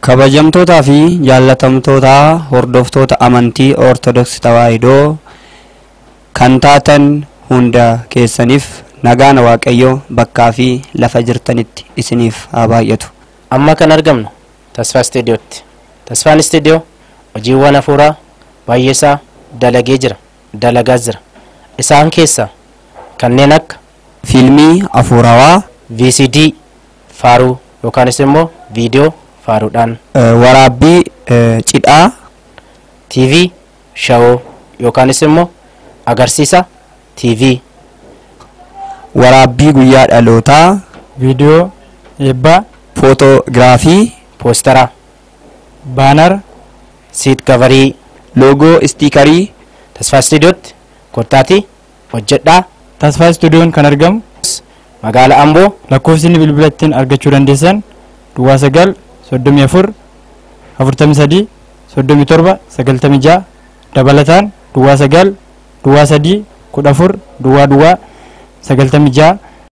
Kabajamtootaa fi jaallatamtoota hordoftoota amantii Ortodoksii Tawaahidoo kan taatan hunda keessaniif nagaan Waaqayyoo bakkaa fi lafa jirtanitti isiniif haa baay'atu. Amma kan argamnu Tasfaa Istuudiyootti. Tasfaan Istuudiyoo hojiiwwan hafuuraa baay'eesaa dalagee jira, dalagaas jira. Isaan keessaa kanneen akka Fiilmii hafuurawaa, VCD faaruu yookaanis immoo viidiyoo faaruudhaan, waraabbii cidhaa, TV shawoo yookaanis immoo agarsiisa TV, waraabbii guyyaa dhalootaa, viidiyoo eebbaa, footoogiraafii, poosteraa, baanara, siit kavarii, loogoo istiikarii. Tasfaa Istuudiyootti kottaatii hojjedhaa. Tasfaa Istuudiyoon kan argamu magaalaa Amboo. Lakkoofsi inni bilbila ittiin argachuu dandeessan Duwwaa 9 34 43 37 96, dabalataan Duwwaa 9 Duwwaa 3 14 00 96.